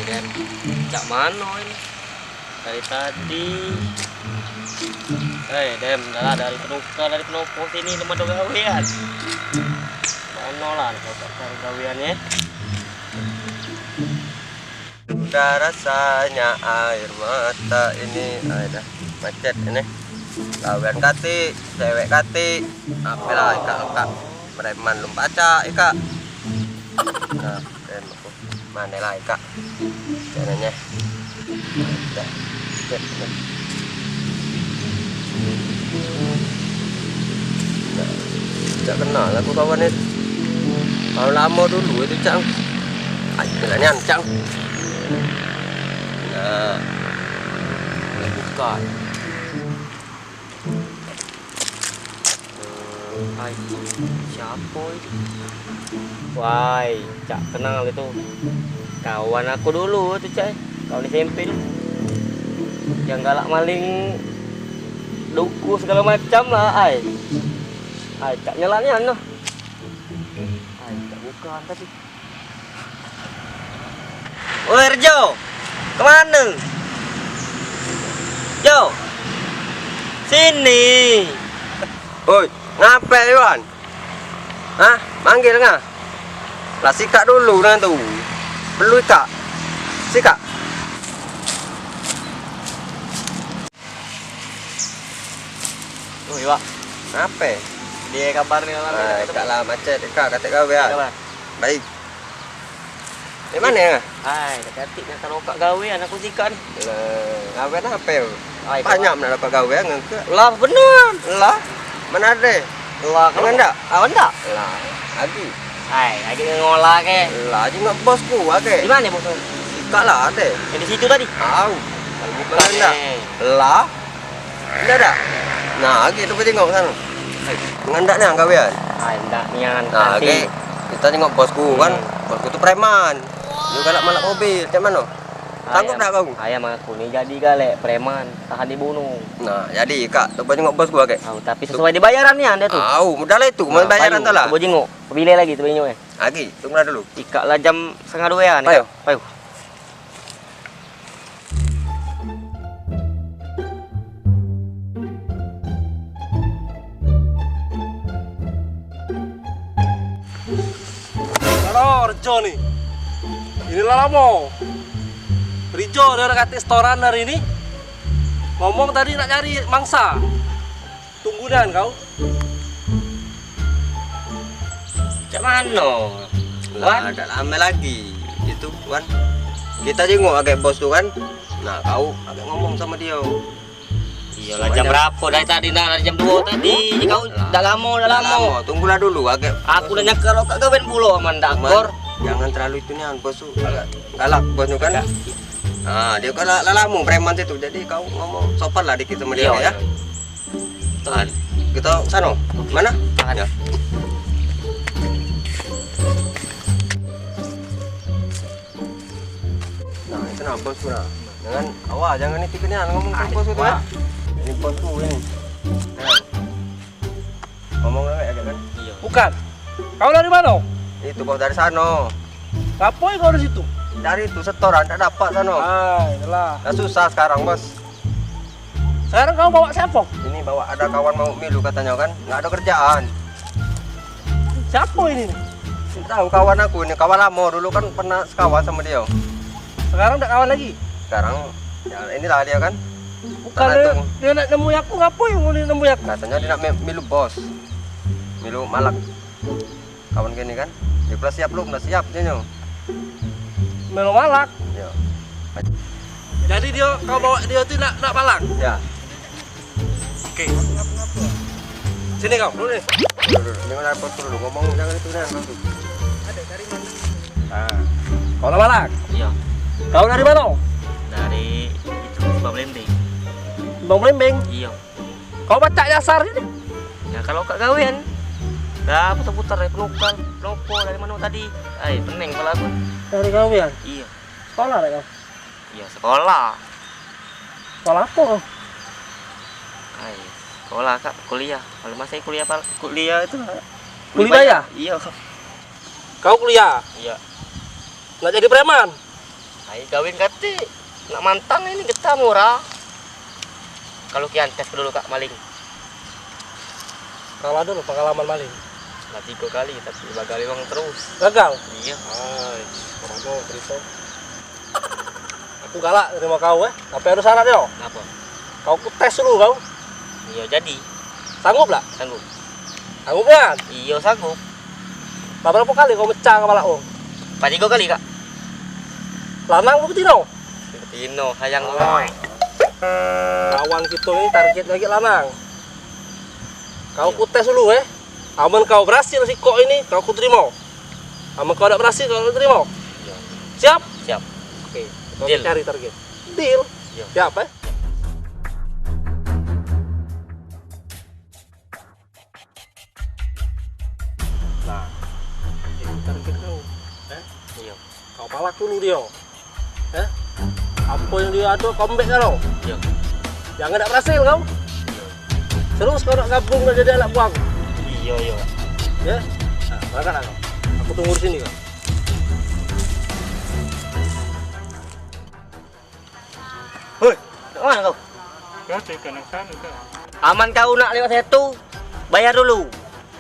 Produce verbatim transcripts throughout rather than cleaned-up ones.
Dem, cak mano ini? Dari tadi. Hei, Dem, dah lah, dari penukar, dari penopo sini, lem ado gawean. Mano lah, nak cari gawean ye. Udah rasanya air mata ini. Ai dah, macet ini. Gawean katik, cewek katik. Apelah ikak lekak. Preman lum pacak ikak. Nah, preman. Mane lah ikak. Caranye. Dah. Cek. Dah. Cak kenal aku kawan itu. Kawan lamo dulu itu, Cang. Ai, bilanya, Cang. Nah. Bukan. Ai, siapo itu? Wai, cak kenal itu. Kawan aku dulu tu, cak. Kawan S M P tu. Yang galak maling duku segalo macam lah, ai. Ai, cak nyelak nian tu. Ai, cak bukan tapi. Oi, Rejo, kemane? Jo, sini. Oi, ngape, Iwan? Hah? Manggil ngah? Lah, sikak dulu dengan tu. Perlu ikak. Sikak. Oi, Wak. Ngape? Dia kabar ni lah. Ah, ikak lah macet, ikak katek gawean. Kabar. Baik. Di mane ya? Ai, dak katik nak kalo kak gawean aku sikak ni. Lah, gawean ape? Ai, banyak nak dapat gawean ngekak. Lah, bener. Lah, mana ade? Lah, kalu ndak? Awan ndak? Lah, lagi. Ai, lagi ngolah ke. Lah, jingok bosku age. Di mane bos? Sikak lah ade. Yang di situ tadi? Au. Bukan ndak? Lah. Ndak dak? Nah, agi tu tengok sana. Ngandak nian gawean. Ai, ndak nian. Nah, nanti. Agi kita tengok bosku kan. Hmm. Bosku tu preman. Dia galak malak mobil. Cak mano? Sanggup dak kau? Ayam aku ni jadi galak preman, tahan dibunuh. Nah, jadi kak, coba jengok bosku age. Au, tapi sesuai dibayaran nian dia tu. Au, mudah lah itu, mau bayaran tu lah. Coba jengok. Pilih lagi tu jengok eh. Agi, tunggulah dulu. Ikak lah jam setengah duaan. Ayo. Ayo. Halo, Rejo ni. Inilah lamo. Rijo dia orang katik setoran hari ni. Ngomong tadi nak nyari mangsa. Tunggu dan kau. Cak mano? Lah, wan? Agak lama lagi. Itu, Wan. Kita jenguk agak bos tu kan. Nah, kau agak ngomong sama dia. Iyalah, jam berapo dari tadi? Nah, dari jam duo tadi. Kau dah lamo, dah lamo. Tunggulah dulu, agak. Aku dah nyangka lo kak gawen pulo, man, dak akor. Jangan terlalu itu nian, bos tu agak galak, bos tu kan. Nah, dia kan la-, la-, lamo preman situ. Jadi kau ngomong sopan lah dikit sama dia ya. Nah, kita sana. Mana? Ya. Nah, itu nah bos tu nah. Jangan, awas, jangan itu kena ngomong ke bos tu, eh. Ini bos tu ini. Nah. Ngomong lewat agak kan? Iya. Bukan. Kau dari mana? Itu bos dari sana. Ngapain kau di situ? Dari itu setoran tak dapat sana. Ah, iyalah. Dah susah sekarang, bos. Sekarang kamu bawa siapa? Ini bawa ada kawan mau milu katanya kan, nggak ada kerjaan. Siapa ini? Nggak tahu, kawan aku ini, kawan lama dulu kan pernah sekawan sama dia. Sekarang nggak kawan lagi? Sekarang ya inilah dia kan. Bukan dia, dia nak nemui aku, ngapa yang mau dia nemui aku? Katanya dia nak mi- milu bos, milu malak. Kawan kini kan. Dia pula siap lu, pula siap dia nyo. Melo malak. Ya. Jadi dia kau bawa dia tu nak nak malak. Ya. Oke. Sini kau, dulu ni. Dulu, dulu. Jangan apa dulu ngomong jangan itu nah kau tu. Nah. Kau nak malak? Iya. Kau dari mana? Dari itu Bang Lembing. Bang Lembing? Iya. Kau pacak nyasar ini. Ya kalau kak gawean. Dah putar-putar dari penukar, nopo dari mana tadi? Ai, pening kepala aku. Dari gawean? Iya. Sekolah dak kau? Iya, sekolah. Sekolah apa kau? Ai, sekolah kak, kuliah. Kalau masih kuliah pal- kuliah itu lah. Kuliah bayar? Iya. Kau kuliah? Iya. Nak jadi preman? Ai, kawin katik, nak mantang ini getah murah. Kalau kian tes dulu, Kak, maling. Kalah dulu pengalaman maling. Lah, tiga kali, tapi bagal uang terus. Gagal? Iya. Ai, kamu cerita. Aku galak terima kau, eh. Tapi ada syarat, yo. Apa? Kau ku tes dulu kau. Iya, jadi. Sanggup lah? Sanggup. Sanggup kan? Iya, sanggup. Lah, berapa kali kau mecah kepala kau? Empat tiga kali, Kak. Lanang apa betino? Betino, sayang. Ah. Lawan kita ni target lagi lanang. Kau ku tes dulu, eh. Amun kau berhasil sikok ini, kau ku terima. Amun kau dak berhasil, kau dak terima. Iya. Siap? Siap. Oke, kau cari target. Deal. Iya. Siap, eh? Nah, itu target kau. Eh? Iya. Kau palak dulu dia. Eh? Apa yang dia ada, kau ambek kau. Iya. Jangan dak berhasil kau. Iya. Terus kau nak gabung nak jadi anak buah. Iya, iya. Ya? Nah, berangkat kau. Aku tunggu di sini kau. Hoi, dak mano kau? Kau tu ikan yang sana, Kak. Aman kau nak lewat situ, bayar dulu.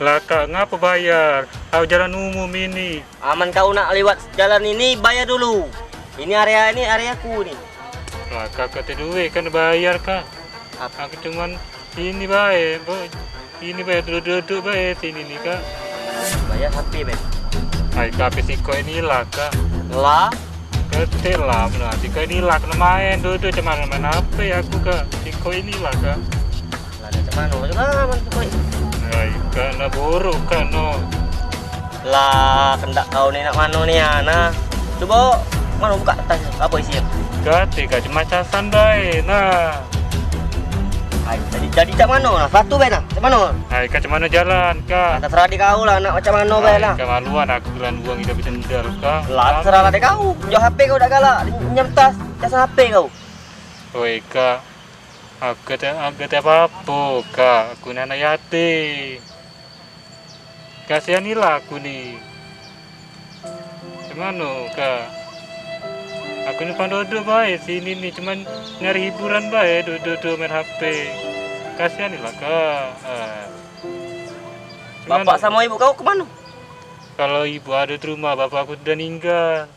Lah, Kak, ngapa bayar? Au jalan umum ini. Aman kau nak lewat jalan ini, bayar dulu. Ini area, ini areaku ni. Lah, Kak, kata duit kan bayar, Kak. Apa? Aku cuman ini bae, Bu. Ini bae, duduk-duduk bae sini ni, Kak. Bayar H P, Ben. Ai, Kak, H P sikok ini lah, Kak. Lah? Ketik lah, benar. Sikok ini lah, kena main duduk, cuman main H P aku, Kak. Sikok ini lah, Kak. Lah, dak cuman, cuman, cuman. Ai, Kak, nak buruk, Kak, no. Lah, kendak kau ni nak mano ni, ya, nah. Cubo, mano buka tas, apo isi? Gati, Kak, cuma casan bae, nah. Ai, jadi, jadi cak mano, nah? Sepatu bae, nah. Cak mano? Ai, Kak, cak mano jalan, Kak? Nah, terserah di kau lah, nak macam mano bae, nah. Ai, Kak, maluan aku gelan uang idak besendal, Kak. Lah, terserah lah di kau. Yo H P kau dak galak, nyem tas, cas H P kau. Oi, Kak. Aku te, aku te apo-apo, Kak. Aku ni anak yatim. Kasihanilah aku ni. Cak mano, Kak? Aku numpang duduk bae sini ni, cuman nyari hiburan bae, duduk-duduk main H P. Kasihanilah, Kak. Ah. Cak mano? Bapak samo ibu kau ke mano? Kalau ibu ado di rumah, bapak aku sudah ninggal.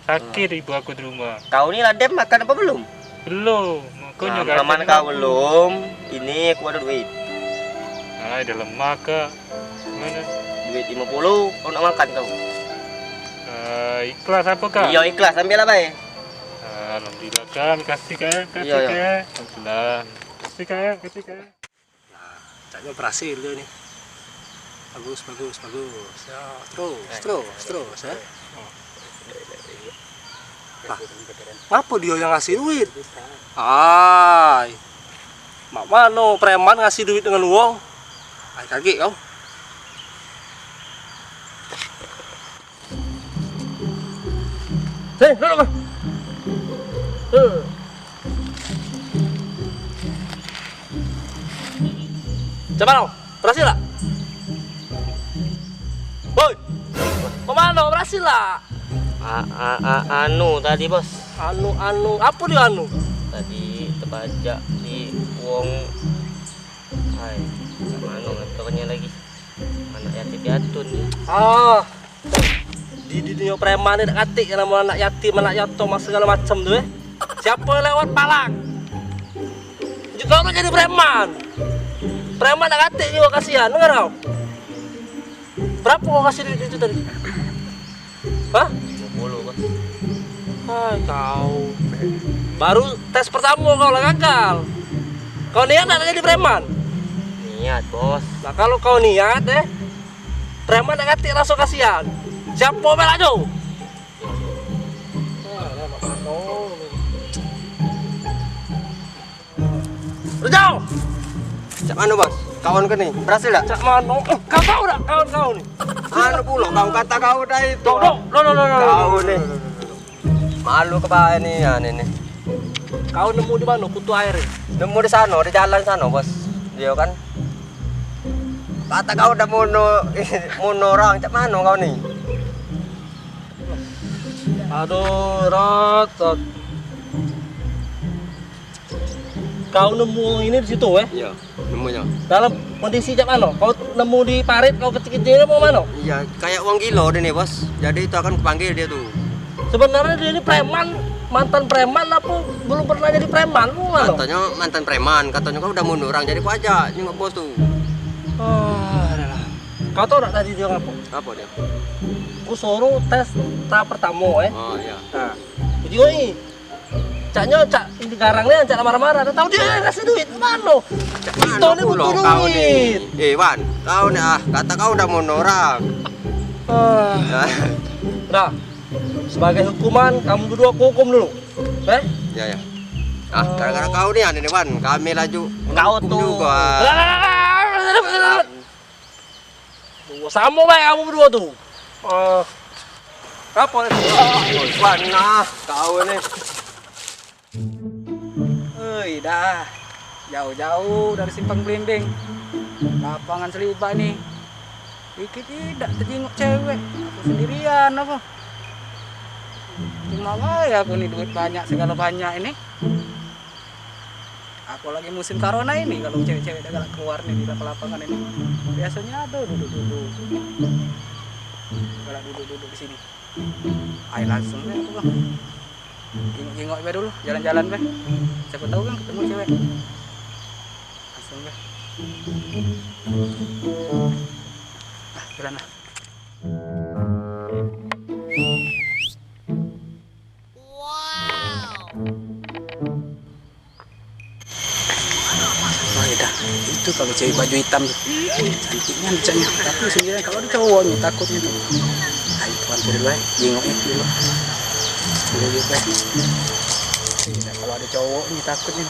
Sakit ibu aku di rumah. Kau ni la dem makan apo belum? Belum. Makonyo nah, aman kau belum. Ini aku ado duit. Ai, dah lemak, Kak. Mano? Duit limo puluh, kau nak makan kau. Eh, ikhlas apo, Kak? Iyo, ikhlas, ambil lah bae. Alhamdulillah, Kak. Makasih, Kak. Makasih, Kak. Alhamdulillah. Makasih, Kak. Makasih, Kak. Nah, caknyo berhasil dio ni. Bagus, bagus, bagus. Ya, terus, terus, terus, ya. Lah, ngapo dio yang ngasih duit? Ai. Mak mano preman ngasih duit dengan uang? Ai, kagek kau. Sini, duduk kau. Tuh. Cak mano? Berhasil dak? Woi. Ke mano? Berhasil dak? A, a, a, anu tadi, Bos. Anu, anu. Apo dio anu? Tadi tebajak di wong. Ai, cak mano ngatornyo lagi? Anak yatim piatu ni. Ah, di dunia preman ni dak katik yang namo anak yatim, anak yatim, segalo macam tu, eh. Siapo yang lewat, palak. Juk kau nak jadi preman. Preman dak katik jugo, kasihan, dengar kau. Berapo kau kasih duit itu tadi? Hah? Limo puluh, Bos. Hai, kau. Baru tes pertamo kau la gagal. Kau niat dak jadi preman? Niat, Bos. Nah, kalu kau niat, eh, preman dak katik raso kasihan. Siapo melak tu? Rejal! Cak mano, Bos? Kawan ke ni? Berhasil dak? Cak mano? Eh, kau tau dak kawan kau ni? Anu pulo, kau kato kau tadi tu. Dok, dok, dok, dok, dok, dok. Kau ni. Malu ke bae ni, ya, ni, ni. Kau nemu di mano kutu air ni? Nemu di sano, di jalan sano, Bos. Dio kan. Kato kau dak muno, muno orang, cak mano kau ni? Aduh, Rot, Rot. Kau nemu ini di situ, eh? Iya, nemunya. Dalam kondisi cak mano? Kau nemu di parit, kau kecil-kecil apa mano? Iya, kayak wong gilo dia nih, Bos. Jadi itu akan kupanggil dia tuh. Sebenarnya dia ini preman, mantan preman apa belum pernah jadi preman? Mano? Katanya mantan preman, katanya kan udah mundur orang, jadi ku ajak nyengok bos tuh. Ah, adalah. Kau tahu tak tadi dia ngapo? Apa dia? Ku suruh tes tahap pertama, eh. Oh, iya. Nah, jadi oi. Caknya cak ini garang ni, cak marah-marah. Dah tahu dia kasih duit, mano? Cak mano itu ni pulo butuh kau ni? Duit. Eh, Wan, kau ni ah, kata kau udah mundur orang. Ah. Nah. Dah. Sebagai hukuman, kamu berdua aku hukum dulu. Eh? Ya, ya. Ah, gara-gara kau ni anu ni, Wan, kami laju kau hukum tuh juga. Lah, lah, lah, lah. Tuh, sama baik kamu berdua tuh. Eh, apa? Wan, nah, kau ni. Hei, dah. Jauh-jauh dari Simpang Belimbing. Lapangan Seliba ni. Dikit idak tejingok cewek. Aku sendirian apa? Cuma wae aku ni duit banyak segala banyak ini. Aku lagi musim corona ini, kalau cewek-cewek dah galak keluar ni, dah ke lapangan ini. Biasanya ada duduk-duduk. Galak duduk-duduk di sini. Ai langsung deh aku, Bang. Jengok-jengok be dulu, jalan-jalan be. Siapa tahu kan ketemu cewek. Langsung be. Ah, jalan lah. Wah, dah. Itu kalau cewek baju hitam tu. Cantiknya bicaranya. Tapi sendirian kalau ada cowoknya takutnya tu. Ayo, tuan tu dulu, eh. Jengoknya dulu. Dulu, dulu, eh. Iya, kalau ada cowoknya takutnya.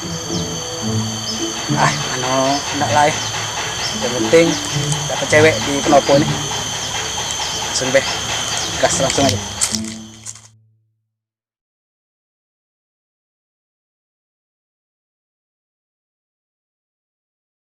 Ah, anu, ndak lah, eh. Yang penting dapat cewek di penopo ni. Langsung be. Gas langsung aja.